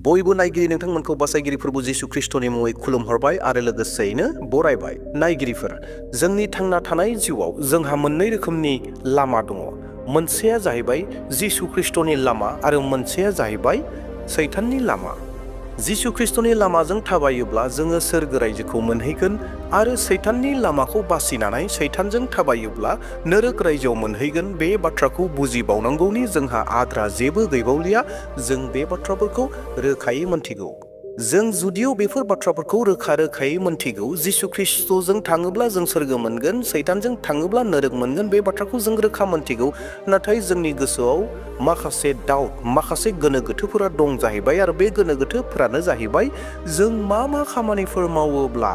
बयबो नायगिरि नोंथांमोनखौ बासायगिरि प्रभु जिसु ख्रिस्टनि मुङै खुलुमहरबाय आरो लोगोसेयैनो बरायबाय। नायगिरिफोर, जोंनि थांना थानाय जिउआव जोंहा मोननै रोखोमनि लामा दङ। मोनसेया जाहैबाय जिसु ख्रिस्टनि लामा आरो मोनसेया जाहैबाय सैताननि लामा। जिसु ख्रिस्टनि लामाजों थाबायोब्ला जोङो सोरगो रायजोखौ मोनहैगोन आरो सैताननि लामाखौ बासिनानै सैतानजों थाबायोब्ला नरक रायजोआव मोनहैगोन। बे बाथ्राखौ बुजिबावनांगौनि जोंहा आद्रा जेबो गैबावलिया। जों बे बाथ्राफोरखौ रोखायै मोनथिगौ। जों जुदियाव बेफोर बाथ्राफोरखौ रोखा रोखायै मोनथिगौ, जिसु ख्रिस्टजों थाङोब्ला जों सोरगो मोनगोन, सैतानजों थाङोब्ला नरक मोनगोन, बे बाथ्राखौ जों रोखा मोनथिगौ। नाथाय जोंनि गोसोआव माखासे डाउट, माखासे गोनो गोथोफोरा दं जाहैबाय आरो बे गोनो गोथोफोरानो जाहैबाय जों मा मा खामानिफोर मावोब्ला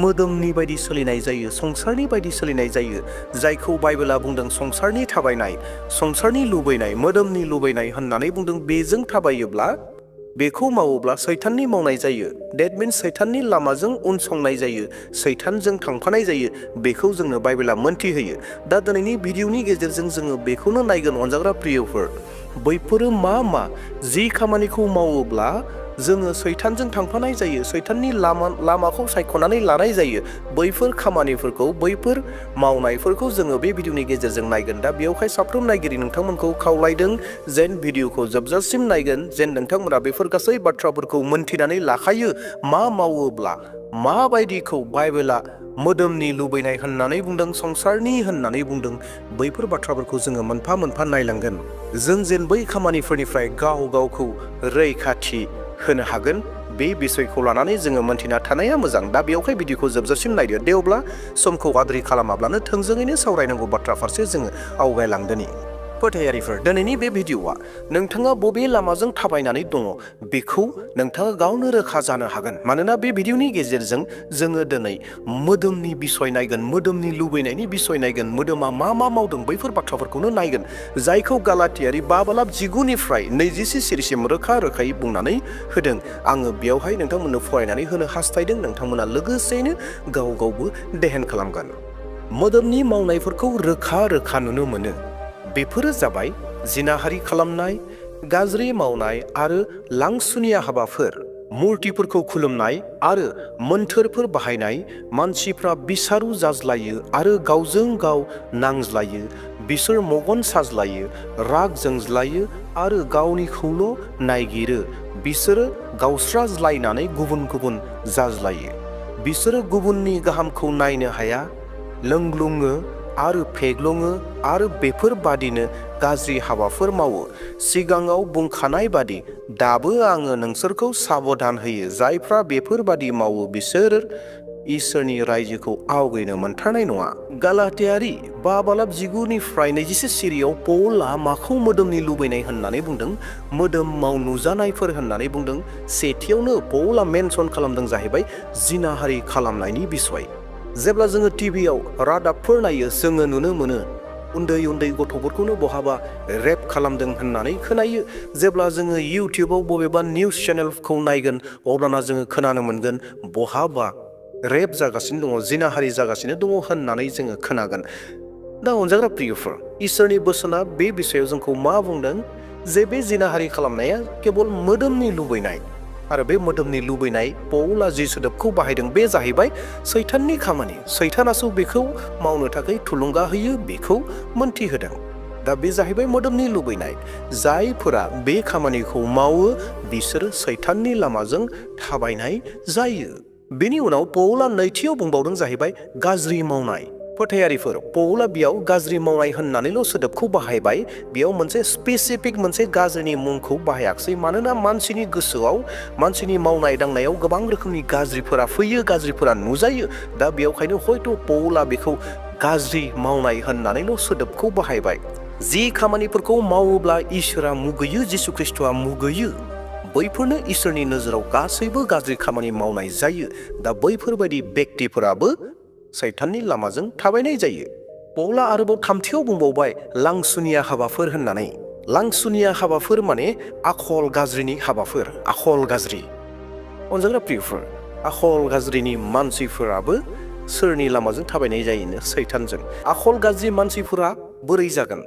मोदोमनि बायदि सोलिनाय जायो, संसारनि बायदि सोलिनाय जायो, जायखौ बाइबेला बुंदों संसारनि थाबायनाय, संसारनि लुबैनाय, मोदोमनि लुबैनाय होननानै बुंदों। बेजों थाबायोब्ला, बेखौ मावोब्ला सैताननि मावनाय जायो। डेट मिन्स सैताननि लामाजों उनसंनाय जायो, सैतानजों थांफानाय जायो। बेखौ जोंनो बाइबेला मोनथिहोयो। दा दिनैनि भिडिअनि गेजेरजों जोङो बेखौनो नायगोन अनजाग्रा प्रियफोर। बैफोरो मा मा जि खामानिखौ मावोब्ला जोङो सैतानजों थांफानाय जायो, सैताननि लामाखौ सायख'नानै लानाय जायो, बैफोर खामानिफोरखौ, बैफोर मावनायफोरखौ जोङो बे भिडिअनि गेजेरजों नायगोन। दा बेयावहाय साफ्रोम नायगिरि नोंथांमोनखौ खावलायदों जेन भिडिअखौ जोबजासिम नायगोन, जेन नोंथांमोना बेफोर गासै बाथ्राफोरखौ मोनथिनानै लाखायो। मा मावोब्ला माबायदिखौ बाइबेला मोदोमनि लुबैनाय होननानै बुंदों, संसारनि होननानै बुंदों, बैफोर बाथ्राफोरखौ जोङो मोनफा मोनफा नायलांगोन। जों जेन बै खामानिफोरनिफ्राय गाव गावखौ रैखाथि होनो हागोन, बे बिसयखौ लानानै जोङो मोनथिना थानाया मोजां। दा बेयावहाय भिडिअखौ जोबजासिम नायदो। दे अब्ला समखौ आद्रि खालामाब्लानो थोंजोङैनो सावरायनांगौ बाथ्रा फारसे जोङो आवगायलांदोनि। फोथायारिफोर, दिनैनि बे भिडिअआ नोंथाङा बबे लामाजों थाबायनानै दङ बेखौ नोंथाङा गावनो रोखा जानो हागोन। मानोना बे भिडिअनि गेजेरजों जोङो दिनै मोदोमनि बिसय नायगोन, मोदोमनि लुबैनायनि बिसय नायगोन, मोदोमा मा मा मावदों बैफोर बाथ्राफोरखौनो नायगोन, जायखौ गालातियारि 5:24 सिरिसिम रोखा रोखायै बुंनानै होदों। आङो बेयावहाय नोंथांमोननो फरायनानै होनो हास्थायदों, नोंथांमोना लोगोसेयैनो गाव गावबो देहेन खालामगोन। मोदोमनि मावनायफोरखौ रोखा रोखा नुनो मोनो। बेफोरो जाबाय जिनाहारि खालामनाय, गाज्रि मावनाय आरो लांसुनिया हाबाफोर, मुर्तिफोरखौ खुलुमनाय आरो मोन्थोरफोर बाहायनाय, मानसिफ्रा बिसारु जाज्लायो आरो गावजों गाव नांज्लायो, बिसोर मगन साज्लायो, राग जोंज्लायो आरो गावनिखौल' नायगिरो, बिसोरो गावस्राज्लायनानै गुबुन गुबुन जाज्लायो, बिसोरो गुबुननि गाहामखौ नायनो हाया, लोंग्लुङो आरो फेग्लुङो आरो बेफोरबादिनो गाज्रि हाबाफोर मावो। सिगाङाव बुंखानाय बादि दाबो आङो नोंसोरखौ साबधान होयो, जायफ्रा बेफोरबादि मावो बिसोर इसोरनि रायजोखौ आवगायनो मोनथारनाय नङा। गालातियारि 5:19-24 सिरियाव पौलआ माखौ मोदोमनि लुबैनाय होननानै बुंदों, मोदोमाव नुजानायफोर होननानै बुंदों। सेथियावनो पौलआ मेनसन खालामदों जाहैबाय जिनाहारि खालामनायनि बिसय। जेब्ला जोङो टिभियाव रादाबफोर नायो, जोङो नुनो मोनो उन्दै उन्दै गथ'फोरखौनो बहाबा रेप खालामदों होननानै खोनायो। जेब्ला जोङो इउटिउबाव बबेबा निउस चेनेलखौ नायगोन, अब्लाना जोङो खोनानो मोनगोन बहाबा रेप जागासिनो दङ, जिनाहारि जागासिनो दङ होननानै जोङो खोनागोन। दा अनजाग्रा प्रियफोर, इसोरनि बोसोना बे बिसयाव जोंखौ मा बुंदों, जे बे जिनाहारि खालामनाया केबल मोदोमनि लुबैनाय। आरो बे मोदोमनि लुबैनाय, पौलआ जि सोदोबखौ बाहायदों, बे जाहैबाय सैताननि खामानि। सैतानासो बेखौ मावनो थाखाय थुलुंगा होयो, बेखौ मोनथिहोदों। दा बे जाहैबाय मोदोमनि लुबैनाय। जायफोरा बे खामानिखौ मावो बिसोरो सैताननि लामाजों थाबायनाय जायो। बेनि उनाव पौलआ नैथियाव बुंबावदों जाहैबाय गाज्रि मावनाय। फोथायारिफोर, पौलआ बेयाव गाज्रि मावनाय होननानैल' सोदोबखौ बाहायबाय, बेयाव मोनसे स्पेसिफिक मोनसे गाज्रिनि मुंखौ बाहायाखिसै। मानोना मानसिनि गोसोआव, मानसिनि मावनाय दांनायाव गोबां रोखोमनि गाज्रिफोरा फैयो, गाज्रिफोरा नुजायो। दा बेयावखायनो हयथ' पौलआ बेखौ गाज्रि मावनाय होननानैल' सोदोबखौ बाहायबाय। जि खामानिफोरखौ मावोब्ला इसोरा मुगैयो, जिसु ख्रिस्ट'आ मुगैयो, बैफोरनो इसोरनि नोजोराव गासैबो गाज्रि खामानि मावनाय जायो। दा बैफोरबायदि बेक्तिफोराबो सैताननि लामाजों थाबायनाय जायो। पौलआ आरोबाव थामथियाव बुंबावबाय लांसुनिया हाबाफोर होननानै। लांसुनिया हाबाफोर माने आखल गाज्रिनि हाबाफोर, आखल गाज्रि। अनजाग्रा प्रियफोर, आखल गाज्रिनि मानसिफोराबो सोरनि लामाजों थाबायनाय जायोनो, सैतानजों। आखल गाज्रि मानसिफोरा बोरै जागोन?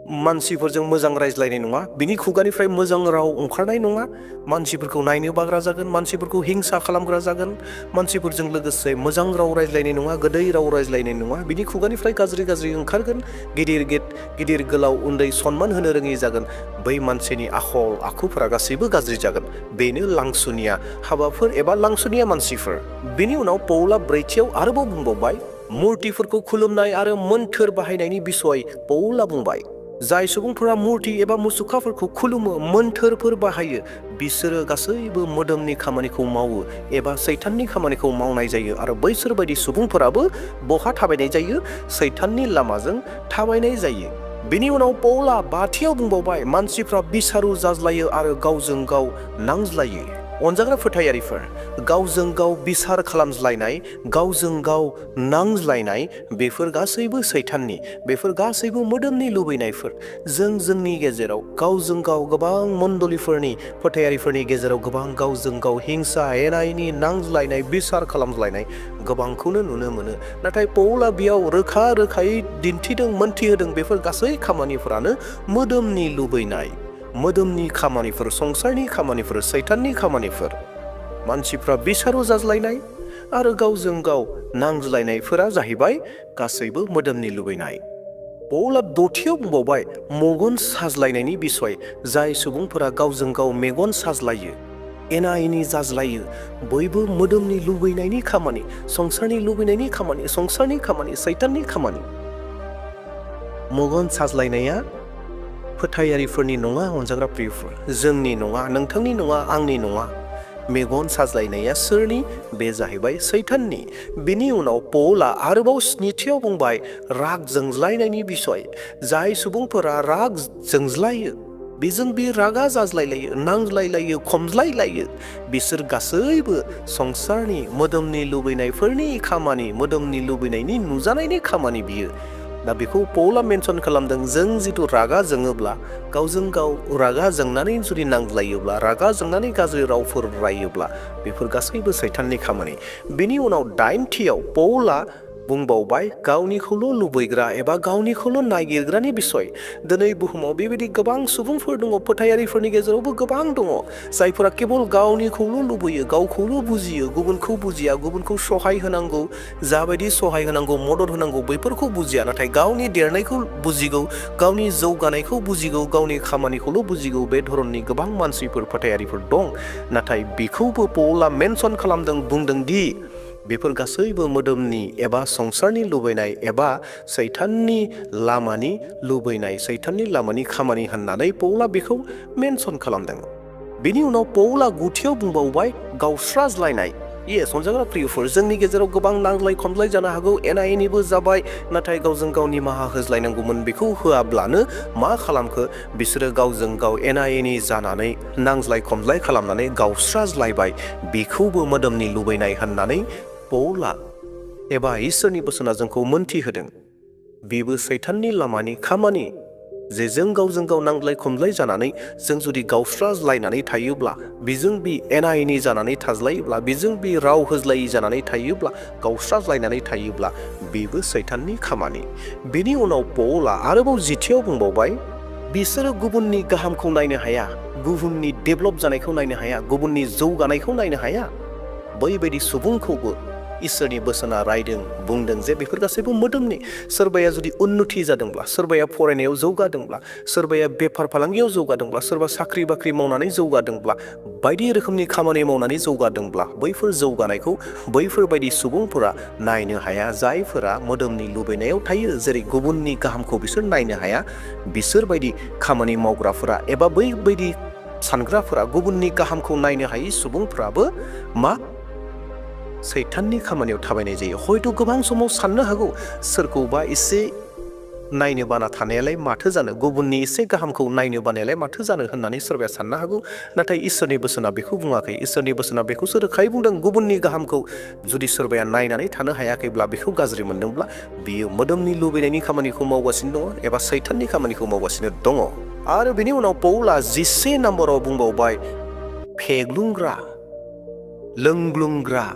मानसिफोरजों मोजां रायज्लायनाय नङा, बिनि खुगानिफ्राय मोजां राव ओंखारनाय नङा, मानसिफोरखौ नायनो बाग्रा जागोन, मानसिफोरखौ हिंसा खालामग्रा जागोन, मानसिफोरजों लोगोसे मोजां राव रायज्लायनाय नङा, गोदै राव रायज्लायनाय नङा, बिनि खुगानिफ्राय गाज्रि ओंखारगोन, गिदिर गोलाव उन्दै सनमान होनो रोङि जागोन। बै मानसिनि आखल आखुफोरा गासैबो गाज्रि जागोन। बेनो लांसुनिया हाबाफोर एबा लांसुनिया मानसिफोर। बेनि उनाव पौला ब्रैथियाव आरोबाव बुंबावबाय, मुर्तिफोरखौ खुलुमनाय आरो मोन्थोर बाहायनायनि बिसय पौला बुंबाय। जाय सुबुंफोरा मुर्ति एबा मुसुखाफोरखौ खुलुमो, मोन्थोरफोर बाहायो, बिसोरो गासैबो मोदोमनि खामानिखौ मावो एबा सैताननि खामानिखौ मावनाय जायो आरो बैसोर बायदि सुबुंफोराबो बहा थाबायनाय जायो? सैताननि लामाजों थाबायनाय जायो। बेनि उनाव पौला बाथियाव बुंबावबाय, मानसिफ्रा बिसारु जाज्लायो आरो गावजों गाव नांज्लायो। अनजाग्रा फोथायारिफोर, गावजों गाव बिसार खालामज्लायनाय, गावजों गाव नांज्लायनाय, बेफोर गासैबो सैताननि, बेफोर गासैबो मोदोमनि लुबैनायफोर। जोंनि गेजेराव गावजों गाव गोबां मण्डलिफोरनि फोथायारिफोरनि गेजेराव गोबां गावजों गाव हिंसा एना एनि नांज्लायनाय बिसार खालामज्लायनाय गोबांखौनो नुनो मोनो। नाथाय पौला बेयाव रोखायै दिन्थिदों, मोनथिहोदों, बेफोर गासै खामानिफोरानो मोदोमनि लुबैनाय, मोदोमनि खामानिफोर, संसारनि खामानिफोर, सैताननि खामानिफोर। मानसिफ्रा बिसारु जाज्लायनाय आरो गावजों गाव नांज्लायनायफोरा जाहैबाय गासैबो मोदोमनि लुबैनाय। पौला दथियाव बुंबावबाय, मेगन साज्लायनायनि बिसय। जाय सुबुंफोरा गावजों गाव मेगन साज्लायो, एना एनि जाज्लायो, बयबो मोदोमनि लुबैनायनि खामानि, संसारनि लुबैनायनि खामानि, संसारनि खामानि, सैताननि खामानि। मेगन साज्लायनाया फोथायारिफोरनि नङा अनजाग्रा प्रियफोर, जोंनि नङा, नोंथांनि नङा, आंनि नङा। मेगन साज्लायनाया सोरनि? बे जाहैबाय सैताननि। बिनि उनाव पौला आरोबाव स्निथियाव बुंबाय, राग जोंज्लायनायनि बिसय। जाय सुबुंफोरा राग जोंज्लायो, बेजों बे रागा जाज्लायलायो, नांज्लायलायो, खमज्लायलायो, बिसोर गासैबो संसारनि मोदोमनि लुबैनायफोरनि खामानि, मोदोमनि लुबैनायनि नुजानायनि खामानि बियो। दा बेखौ पौला मेनसन खालामदों, जों जिथु रागा जोङोब्ला, गावजों गाव रागा जोंनानै जुदि नांज्लायोब्ला, रागा जोंनानै गाज्रि रावफोर रायोब्ला, बेफोर गासैबो सैताननि खामानि। बेनि उनाव 9थियाव पौला बुंबावबाय, गावनिखौल' लुबैग्रा एबा गावनिखौल' नागिरग्रानि बिसय। दिनै बुहुमाव बेबायदि गोबां सुबुंफोर दङ, फोथायारिफोरनि गेजेरावबो गोबां दङ, जायफोरा केबल गावनिखौल' लुबैयो, गावखौल' बुजियो, गुबुनखौ बुजिया, गुबुनखौ सहाय होनांगौ, जाबायदि सहाय होनांगौ, मदद होनांगौ, बैफोरखौ बुजिया। नाथाय गावनि देरनायखौ बुजिगौ, गावनि जौगानायखौ बुजिगौ, गावनि खामानिखौल' बुजिगौ, बे धरननि गोबां मानसिफोर, फोथायारिफोर दं। नाथाय बेखौबो पौला मेनसन खालामदों, बुंदों दि बेफोर गासैबो मोदोमनि एबा संसारनि लुबैनाय एबा सैताननि लामानि लुबैनाय, सैताननि लामानि खामानि होननानै पौला बेखौ मेनसन खालामदों। बेनि उनाव पौला 9थियाव बुंबावबाय, गावस्राज्लायनाय। अनजाग्रा प्रियफोर, जोंनि गेजेराव गोबां नांज्लाय खमज्लाय जानो हागौ, एना एनिबो जाबाय, नाथाय गावजों गाव निमाहा होज्लायनांगौमोन, बेखौ होआब्लानो मा खालामखो? बिसोरो गावजों गाव एना एनि जानानै, नांज्लाय खमज्लाय खालामनानै गावस्राज्लायबाय। बेखौबो मोदोमनि लुबैनाय होननानै पौला एबा इसोरनि बोसोना जोंखौ मोनथिहोदों। बेबो सैताननि लामानि खामानि। जे जों गावजों गाव नांज्लाय खमज्लाय जानानै जों जुदि गावस्राज्लायनानै थायोब्ला, बेजों बे एना एनि जानानै थाज्लायोब्ला, बेजों बे राव होज्लायि जानानै थायोब्ला, गावस्राज्लायनानै थायोब्ला, बेबो सैताननि खामानि। बेनि उनाव पौला आरोबाव 10थियाव बुंबावबाय, बिसोरो गुबुननि गाहामखौ नायनो हाया, गुबुननि डेभेलप जानायखौ नायनो हाया, गुबुननि जौगानायखौ नायनो हाया। बैबायदि सुबुंखौबो इसोरनि बोसोना रायदों, बुंदों जे बेफोर गासैबो मोदोमनि। सोरबाया जुदि उन्नति जादोंब्ला, सोरबाया फरायनायाव जौगादोंब्ला, सोरबाया बेफार फालांगियाव जौगादोंब्ला, सोरबा साख्रि बाख्रि मावनानै जौगादोंब्ला, बायदि रोखोमनि खामानि मावनानै जौगादोंब्ला, बैफोर जौगानायखौ बैफोरबायदि सुबुंफोरा नायनो हाया। जायफोरा मोदोमनि लुबैनायाव थायो, जेरै गुबुननि गाहामखौ बिसोर नायनो हाया, बिसोरबायदि खामानि मावग्राफोरा एबा बैबायदि सानग्राफोरा, गुबुननि गाहामखौ नायनो हायै सुबुंफ्राबो मा? सैताननि खामानियाव थाबायनाय जायो। हयथ' गोबां समाव साननो हागौ, सोरखौबा एसे नायनो बाना थानायालाय माथो जानो, गुबुननि एसे गाहामखौ नायनो बानायालाय माथो जानो होननानै सोरबाया साननो हागौ। नाथाय इसोरनि बोसोना बेखौ बुङाखै। इसोरनि बोसोना बेखौसो रोखायै बुंदों, गुबुननि गाहामखौ जुदि सोरबाया नायनानै थानो हायाखैब्ला, बेखौ गाज्रि मोनदोंब्ला, बियो मोदोमनि लुबैनायनि खामानिखौ मावगासिनो दङ एबा सैताननि खामानिखौ मावगासिनो दङ। आरो बेनि उनाव पौला 11 नम्बराव बुंबावबाय, फेग्लुंग्रा, लोंग्लुंग्रा,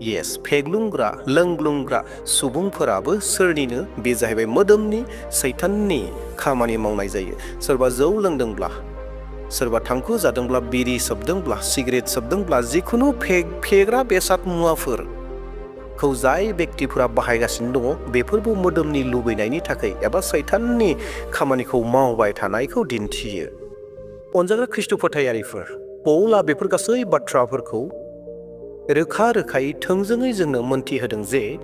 येस फेग्लुंग्रा लोंग्लुंग्रा सुबुंफोराबो सोरनिनो बे जाहैबाय मोदोमनि सैताननि खामानि मावनाय जायो। सोरबा जौ लोंदोंब्ला, सोरबा थांखु जादोंब्ला, बिरि सोबदोंब्ला, सिगारेट सोबदोंब्ला, जिखुनु फेग्रा बेसाद मुवाफोरखौ जाय बेक्तिफोरा बाहायगासिनो दङ बेफोरबो मोदोमनि लुबैनायनि थाखाय एबा सैताननि खामानिखौ मावबाय थानायखौ दिन्थियो। अनजाग्रा ख्रीष्ट फोथायारिफोर, पौला बेफोर गासै बाथ्राफोरखौ रोखा रोखायै थोंजोङै जोंनो मोन्थिहोदों जे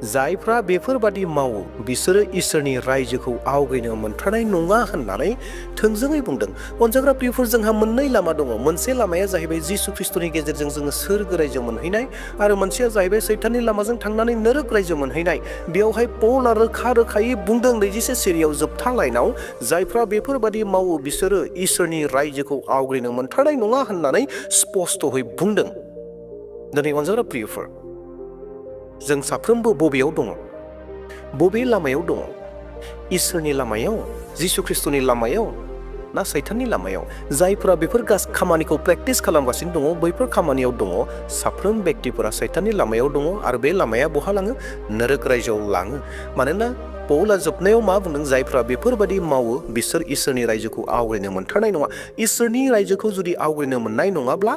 जायफ्रा बेफोरबादि मावो बिसोरो इसोरनि रायजोखौ आवगायनो मोनथारनाय नङा होननानै थोंजोङै बुंदों। अनजाग्रा प्रियफोर, जोंहा मोननै लामा दङ। मोनसे लामाया जाहैबाय जिसु ख्रीष्टनि गेजेरजों जोङो सोरगो रायजो मोनहैनाय, आरो मोनसेया जाहैबाय सैताननि लामाजों थांनानै नरक रायजो मोनहैनाय। बेयावहाय पौला रोखा रोखायै बुंदों 26 सिरियाव जोबथा लाइनाव, जायफ्रा बेफोरबादि मावो बिसोरो इसोरनि रायजोखौ आवगायनो मोनथारनाय नङा होननानै स्पष्टयै बुंदों। दिनै अनजाग्रा प्रियफोर, जों साफ्रोमबो बबेयाव दङ? बबे लामायाव दङ? इसोरनि लामायाव, जिसु ख्रीष्टनि लामायाव, ना सैताननि लामायाव? जायफोरा बेफोर खामानिखौ प्रेक्टिस खालामगासिनो दङ बैफोर खामानियाव दङ। साफ्रोम बेक्तिफोरा सैताननि लामायाव दङ, आरो बे लामाया बहा लाङो? नरक रायजोआव लाङो। मानोना पौला जोबनायाव मा बुंदों? जायफ्रा बेफोरबादि मावो बिसोर इसोरनि रायजोखौ आवगायनो मोनथारनाय नङा। इसोरनि रायजोखौ जुदि आवगायनो मोननाय नङाब्ला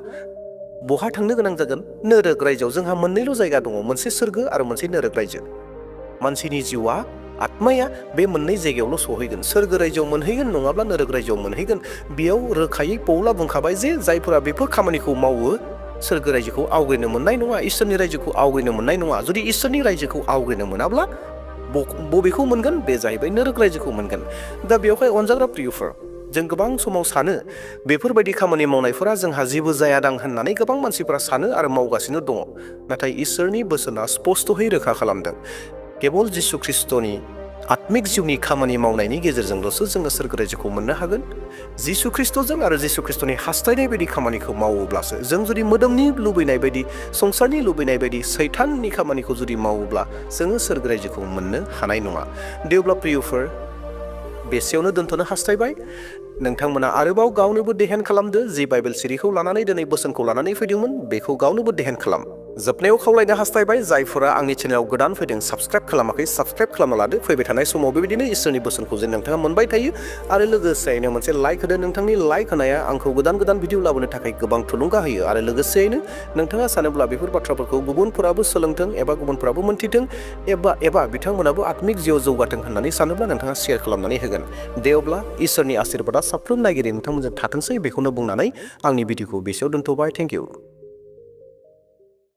बहा थांनो गोनां जागोन? नरक रायजोआव। जोंहा मोननैल' जायगा दङ, मोनसे सोरगो आरो मोनसे नरक रायजो। मानसिनि जिउआ, आत्माया बे मोननै जायगायावल' सहैगोन। सोरगो रायजोआव मोनहैगोन नङाब्ला नरक रायजोआव मोनहैगोन। बेयाव रोखायै पौला बुंखाबाय जे जायफोरा बेफोर खामानिखौ मावो सोरगो रायजोखौ आवगायनो मोननाय नङा, इसोरनि रायजोखौ आवगायनो मोननाय नङा। जुदि इसोरनि रायजोखौ आवगायनो मोनाब्ला बबेखौ मोनगोन? बे जाहैबाय नरक रायजोखौ मोनगोन। दा बेवहाय अनजाग्रा प्रियफोर, जों गोबां समाव सानो बेफोरबायदि खामानि मावनायफोरा जोंहा जेबो जायादां होननानै गोबां मानसिफोरा सानो आरो मावगासिनो दङ। नाथाय इसोरनि बोसोना स्पष्टयै रोखा खालामदों, केबल जिसु ख्रीष्टनि आत्मिक जिउनि खामानि मावनायनि गेजेरजोंल'सो जोङो सोरगो रायजोखौ मोननो हागोन। जिसु ख्रीष्टजों आरो जिसु ख्रीष्टनि हास्थायनाय बायदि खामानिखौ मावोब्लासो, जों जुदि मोदोमनि लुबैनाय बायदि, संसारनि लुबैनाय बायदि सैताननि खामानिखौ जुदि मावोब्ला जोङो सोरगो रायजोखौ मोननो हानाय नङा। दे अब्ला प्रियफोर, बेसेयावनो दोनथ'नो हास्थायबाय। नोंथांमोना आरोबाव गावनोबो देहेन खालामदो। जि बाइबेल सिरिखौ लानानै दिनै बोसोनखौ लानानै फैदोंमोन बेखौ गावनोबो देहेन खालाम। जोबनायाव खावलायनो हास्थायबाय, जायफोरा आंनि चेनेलाव गोदान फैदों साबस्क्राइब खालामाखै, साबस्क्राइब खालामना लादो। फैबाय थानाय समाव बेबायदिनो इसोरनि बोसोनखौ जे नोंथाङा मोनबाय थायो। आरो लोगोसेयैनो मोनसे लाइक होदो। नोंथांनि लाइक होनाया आंखौ गोदान गोदान भिडिअ लाबोनो थाखाय गोबां थुलुंगा होयो। आरो लोगोसेयैनो नोंथाङा सानोब्ला बेफोर बाथ्राफोरखौ गुबुनफोराबो सोलोंथों एबा गुबुनफोराबो मोन्थिथों एबा बिथांमोनाबो आत्मिक जिउआव जौगाथों होननानै सानोब्ला नोंथाङा शेयार खालामनानै होगोन। दे अब्ला इसोरनि आशीर्बादा साफ्रोम नायगिरि नोंथांमोनजों थाथोंसै बेखौनो बुंनानै आंनि भिडिअखौ बेसेयाव दोनथ'बाय। Thank you.